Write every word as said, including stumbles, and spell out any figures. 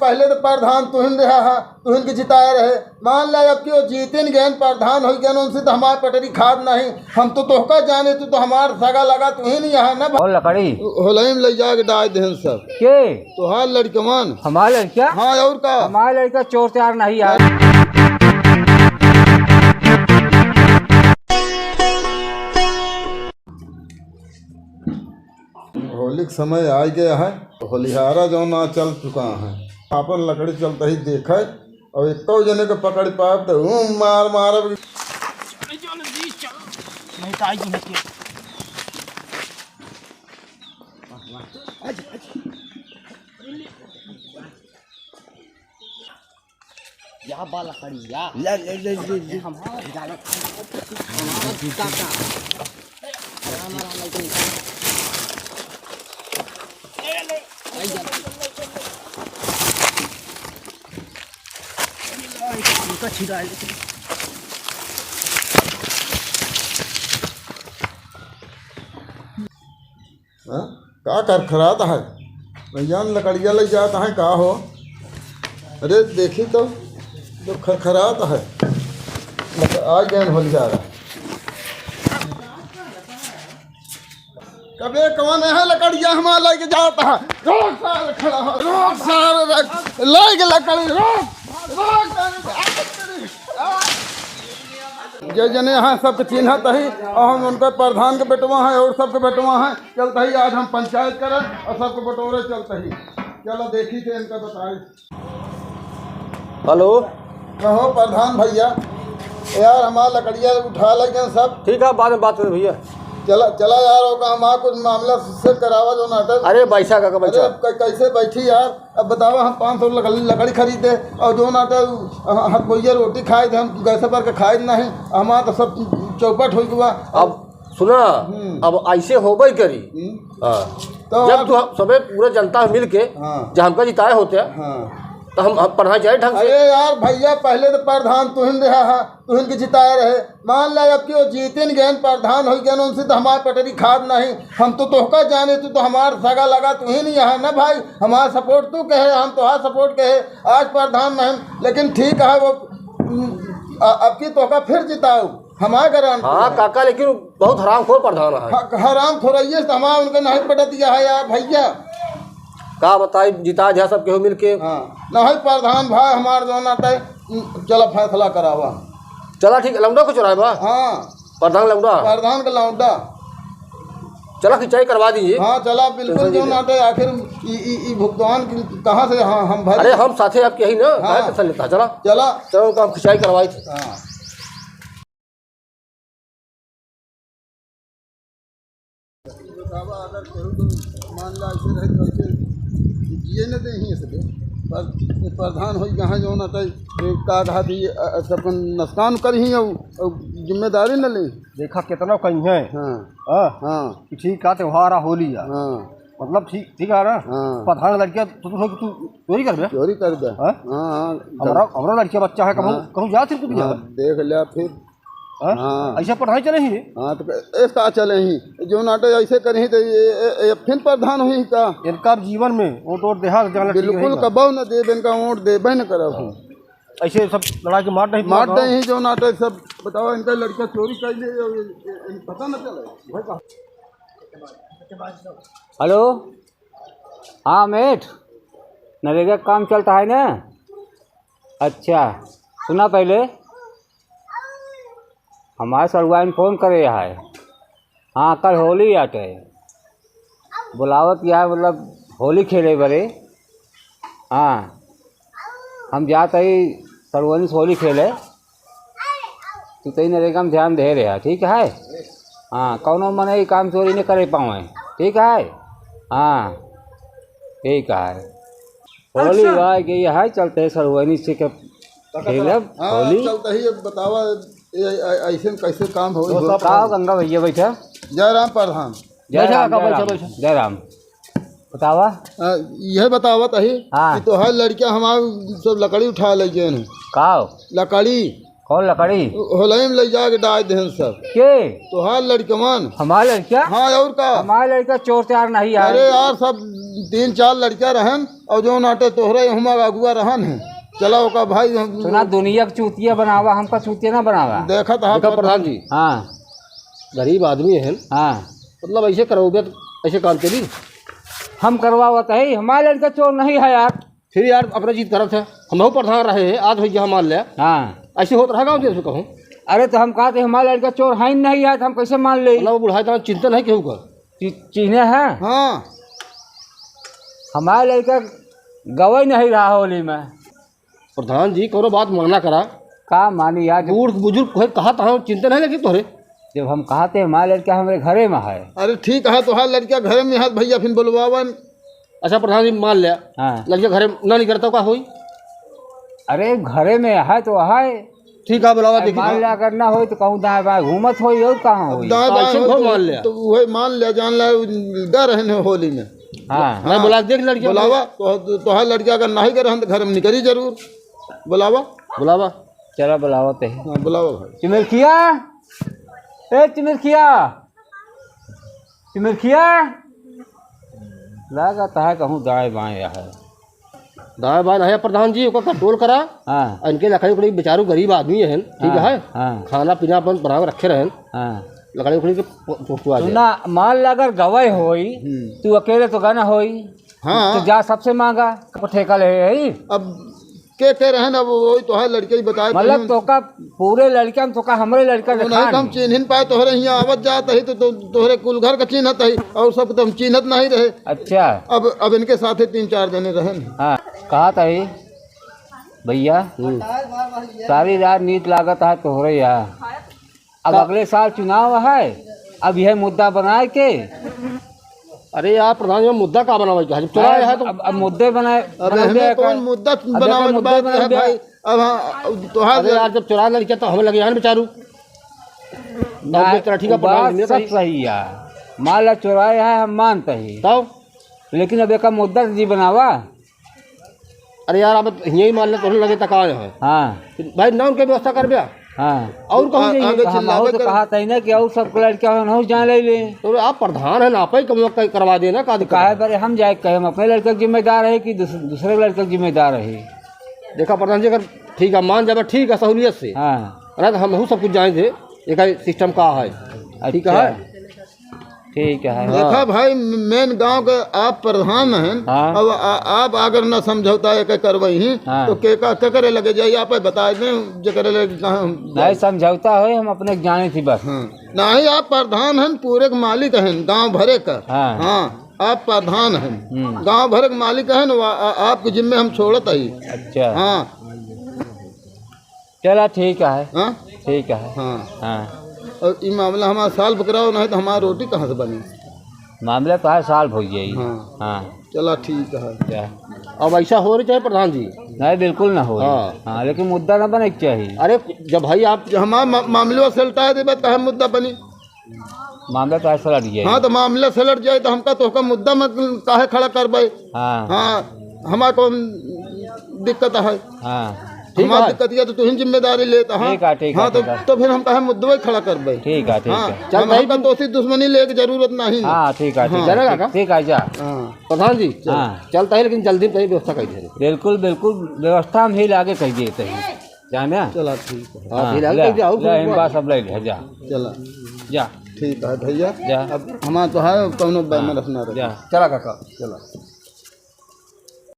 पहिले तो प्रधान तुहिन रहा है, तुहिन के जिताए रहे। मान ले, अब कि वो जीतिन गएन, प्रधान होइ गएन, उनसे तो हमार पटरी खात नहीं। हम तो तोहका जाने, तू तो हमार सगा लगा, तुहिन यहाँ न भा-, और लकड़ी? होलई में लइ जाके डाल देहन सब। के? तोहार लड़कवन। हमार लड़का? हाँ, और का? हमार लड़का चोर चार नहीं यार। होली के समय आ गया है, होलिहारा जौन आ चल चुका है, आपन लकड़ी चलत ही देखे, और एको जने के पकड़ पाए तो ऊ मार मारब। नहीं तो आई तुमके। या बा लकड़िया। ले, ले, ले, ले, ले। हम, हाँ, डालो। हमारा काका। राम, राम, राम। इनका छिड़ा है। हाँ? का खरखरात है? भैया, लकड़िया लइ जात है का हो? अरे देखी तो, जो खरखरात है। लक-, आ गए होलिहारा। कबे कौन है लकड़िया हमार लइके जात है? रोक सारे खड़ा हो, रोक सारे रख, लइके लकड़ी, रोक, रोक सारे, आ, आ। जे जने हैं सबके चिन्हत ही, और हम उनके प्रधान के बेटवा हैं और सबके बेटवा हैं। चलत ही आज हम पंचायत करन और सबके बटोरे चलत ही। चलो देखी थे इनका बताई। हेलो। कहो प्रधान भैया, यार हमार लकड़िया उठा लइ गए सब। ठीक है, बाद में बात करें भैया। चला, चला यार, ओका हमार कुछ मामला से करावा जो नाटक। अरे बैठा काका, बैठा। अरे कै-, कैसे बैठी यार? अब बतावा, हम पाँच सौ लकड़ी, लकड़ी खरीदे और जो नाटक ह-, हथबोइया रोटी खाए थे, हम गैस पर के खाए नहीं, हमार तो सब चौपट होइ गवा। अब सुना, हम्म। अब ऐसे होबे करी। हम्म। हाँ। तो जब आप तू हम सबे पूरा जनता मिल के हाँ। जब हमका जिताए होते, हाँ। तो हम, हम पढ़ाई जाए ढंग से। अरे यार भैया, पहिले तो प्रधान तुहिन रहा है, तुहिन के जिताए रहे। मान ले, अब कि वो जीतिन गएन, प्रधान होइ गएन, उनसे तो हमार पटरी खात नहीं। हम तो तोहका जाने, तू तो हमार सगा लगा, तुहिन यहाँ ना भाई, हमार support तू कहे, हम तोहार support कहे, आज प्रधान नहीं, लेकिन ठीक है, वो, उम, अ-, अब की तोहका फिर जिताऊ। हमार गारंटी हाँ है। काका, लेकिन बहुत हरामखोर प्रधान है। ह-, हरामखोर है, ये तो हमार उनके नहीं पटत है यार भैया। का बताई, जिता जा सब केहू मिल के। हाँ, नहीं प्रधान भाई, हमार जो नाते, चला फैसला करावा। चला ठीक, लौंडा को चुराए बा? हाँ। प्रधान लौंडा? प्रधान के लौंडा। चला खिंचाई करवा दीजिए। हाँ, चला बिल्कुल, टेंशन जो नहीं। नाते आखिर ई, ई, ई भुगतान की कहाँ से हाँ, हम भरे? अरे हम साथे आपके यही ना, हाँ। काहे टेंशन लेता है? चला। चला। चलो, तो हम खिंचाई करवाई थे। हाँ। बतावा, अगर केहू तो मान ला ऐसे रहे तो ऐसे जिए न दे ही ऐसे। पर ये प्रधान होई कहाँ जो ना तय, ये का कहा थी, अ, अ, सबको नुकसान कर ही और, और जिम्मेदारी न ले। देखा कितना कहीं है। हाँ। हाँ। हाँ। कि ठीक का त्योहार आ, होली आ। हाँ। मतलब ठीक, ठीक है ना? हाँ। प्रधान लड़किया तो तू, तू चोरी करबे? चोरी करबे। हाँ? हाँ, हाँ। हमरा, हमरा लड़किया बच्चा है, कहूँ, हाँ। कहूँ जा फिर तू भी हाँ, जा। देख लिया फिर। हाँ? हाँ। ऐसे पढ़ाई चले ही। हाँ, तो क-, ए, का चले ही? जो नाटक ऐसे करी तो ये, ये, ये फिर प्रधान हुई का? इनका जीवन में वोट, वोट देहा जाना ठीक बिल्कुल नहीं का। कबो न देब, इनका वोट देबे न करब हम। ऐसे सब लड़ा के मार नहीं मार पाता। दे ही जो नाटक सब बताओ, इनका लड़का चोरी कर ले, ये, ये, ये पता न चले। हेलो, हाँ मेठ, नरेगा का काम चलता है ना? अच्छा, सुना पहले, हमारे सड़ुआइन फोन करे है। हाँ, कल होली आटे, बुलावत या मतलब होली खेले बरे। हाँ, हम जात ही सड़ुआइन से होली खेले। तू तई नरेगा में ध्यान दे रहा, ठीक है? हाँ, कौनो मने ई काम चोरी नहीं करे पावे, ठीक है? हाँ, ठीक है। होली अच्छा। भाई के ये है, चलते हैं सड़ुआइन से के खेलब हाँ, होली। चलते ही अब बतावा, ये, ऐ-, ऐसे में कैसे काम हो, तो हो? सब का हो गंगा भैया बैठा? जय राम प्रधान। जय बैठा राम, काका, जय बैठा, राम, बैठा। जय राम। बतावा। आ, यह बतावत अही हाँ। कि तोहार लड़किया हमार सब लकड़ी उठा ले गए हैं। का हो? लकड़ी। कौन लकड़ी? होलई में लइ जाके डाल देहन सब। के? तोहार लड़कवन। हमार लड़का? हाँ, और का? हमार लड़का चोर चार नहीं है। अरे यार, सब तीन चार लड़का रहन, और जो नाटे तोहरे हुमा अगुआ रहन है। चला ओका भाई, हम सुना, दुनिया के चूतिया बनावा, हमका चूतिया ना बनावा। देखत हा देखा प्रधान जी। हाँ। गरीब आदमी है। हाँ। मतलब ऐसे करोगे तो ऐसे काम चली? हम करवावत है, हमार लड़का चोर नहीं है यार। फिर यार अपना जीत करत है, हमहू प्रधान रहे हैं, आज भैया मान ले। हाँ। ऐसे होत रहा गाँव देश में कहूँ। अरे तो हम कहते हमार लड़का चोर है नहीं है, तो हम कैसे मान ले? मतलब वो बुढ़ा इतना चिंता नहीं केहू का। चि-, चिन्हे है? हाँ। हमार लड़का गवई नहीं रहा होली में। प्रधान जी, कौनो बात माना करा। का मानी यार, जब बूढ़ बुजुर्ग कोई कहा तो हम चिंता नहीं लगी तोहरे। जब हम कहा थे, हमार लड़का हमरे घरे में है। अरे ठीक है, तोहार लड़का घरे में है, भैया फिर बोलवावन। अच्छा प्रधान जी, मान लिया, हाँ। लड़का घरे में ना निकलता, का होई? अरे घरे में है तो है। ठीक है, बुलावा, अरे देखी मान तो। लिया, अगर ना होई तो कहूँ दाएं बाएं घूमत होई और कहाँ अब होई? दाएं बाएं ऐसे होई हो तो, मान लिया। तो वही मान लिया, जान ला, डर है ना होली में। हाँ। मैं हाँ। बुला देख लड़कियाँ। बुलावा, तो, तोहार लड़कियाँ अगर नहीं के रहन तो घर में निकली जरूर। बुलावा। बुलावा। चला बुलावा ते। हाँ, बुलावा भाई। चिमिरखिया, ए चिमिरखिया, चिमिरखिया। लागत है कहूँ दाएं बाएं है। दाएं बाएं नहीं प्रधान जी, ओकर control करा। हाँ। इनके लकड़ी उकड़ी बेचारू गरीब आदमी है, ठीक हाँ, है? हाँ। खाना पीना अपन बना के रखे रहन। हाँ। लकड़ी उकड़ी के पु-, पु-, पुआ दे। सुना, मान ला अगर गवई होई, हम्म। तू अकेले तो गना होई। हाँ। तो जा सबसे मांगा, ठेका ले है। अब के के रहन, अब वही तोहार लड़के ही बताए मतलब तोहन। तोका पूरे लड़के में तोका हमरे लड़का वो देखा नहीं, हम नहीं। चिन्हिन पाए तोहरे हियाँ आवत जात ही तो, तो तोहरे कुल घर का चिन्हत ही और सब तो हम चिन्हत नहीं रहे। अच्छा। अब, अब इनके साथे तीन चार जने रहन। हाँ, कहा था ही भैया, हम्म। सारी रात नीत लागत है तोहरे यहाँ। अब हाँ। अगले साल चुनाव है, अब यह मुद्दा बनाए के। अरे यार प्रधान जी, मुद्दा का बनावे के है? जब चुनाव है तो अब, अब मुद्दे बनाए, अब बनाए हमें दे कौन का? मुद्दा अब देखो बनावे के मुद्दे बात बनाए है दे। भाई? अब हाँ, अब तोहार अरे यार, जब चुनाव लड़के तो हम लगे हैं बेचारू। ना, अब बेचारा ठीक है, वो बात प्रधान जी ने सब कहा। सही है, मान ला चुराए है, हम मानते ही। तब? लेकिन अब एका मुद्दा जी बनावा। अरे यार, अब यही मान ले, तोहरे लगे तक आए हैं। हाँ। भाई, नाम के व्यवस्था कर बे। हाँ। और कहूँ आ-, जाइए। आगे तो हम चिल्लावे और तो कर। कहा था ही ना कि और सब लड़का हो, ना हो जान ले ले। तो आप प्रधान है ना, आप ही कम कर-, करवा देना, का तो दिक्कत काहे है? बरे हम जाए कहे, हम अपने लड़का के जिम्मेदार है कि दूस-, दूसरे लड़का के जिम्मेदार है? देखा प्रधान जी, अगर ठीक है, मान जाबे, ठीक है, सहूलियत से। हाँ। ना तो हम सब कुछ जाने थे, एक ही system का है। ठीक अच्छा। है? ठीक है। देखा हाँ। भाई, main गाँव के आप प्रधान हैं, हाँ। अब आ-, आप अगर न समझौता एक करवाई ही, हाँ। तो के का, के करे लगे जाई, आप बताए दें, जे करे लगे कहाँ हम नहीं, समझौता होई, हम अपने के जाने थी बस। हाँ। नहीं, आप प्रधान हैं, पूरे के मालिक हैं, गाँव भरे का। हाँ। हाँ, आप प्रधान हैं, हम्म। गाँव भरे के मालिक हैं, वा-, आ-, आपके जिम्मे हम छोड़त ही। अच्छा। हाँ। चला, ठीक है। हाँ? ठीक है। हाँ। हाँ। और ई मामला हमारा solve कराओ, नहीं तो हमारा रोटी कहाँ से बनी? मामला तो है, solve हो जाई। हाँ। हाँ। चला, ठीक है। क्या? अब ऐसा हो रही चाहे प्रधान जी? नहीं, बिल्कुल ना हो। हाँ। हाँ, लेकिन मुद्दा ना बने के चाहिए। अरे, जब भाई आप जब हमारा मा-, मामला सलटा देबे, तो हम मुद्दा बनी। मामला तो ऐसा लड़ गया हाँ, है। तो मामला से लड़ जाए तो हमका, तोहका मुद्दा में काहे खड़ा करबे? हाँ। हाँ, हमार कौन दिक्कत है? हाँ। ठीक हमार है। दिक्कत ये तो तुहिन जिम्मेदारी लेता, हाँ। ठीक है, ठीक है, हाँ, तो, ठीक है। तो फिर हम काहे मुद्दे खड़ा करबे? ठीक है, ठीक हाँ, है। चल हम, भाई, हमका तू दोस्ती दुश्मनी लेके जरूरत नहीं। हाँ, ठीक है, ठीक हाँ। है, चलेगा ठीक, का? ठीक है, जा। हाँ। प्रधान जी, चल, हाँ। चलता है, लेकिन जल्दी में कहीं व्यवस्था कर दे। बिल्कुल, बिल्कुल, व्यवस्था हम ही लागे कर देते हैं। जाने? चला, ठीक है। हाँ, हाँ, फिर ले, आगे जाओ, ले, फिर इन बात सब ले ले, जा। चला। जा। ठीक है भैया। जा। अब हमार तो है, कौनो हाँ, बैमनस ना रहे। जा। चला काका, चला।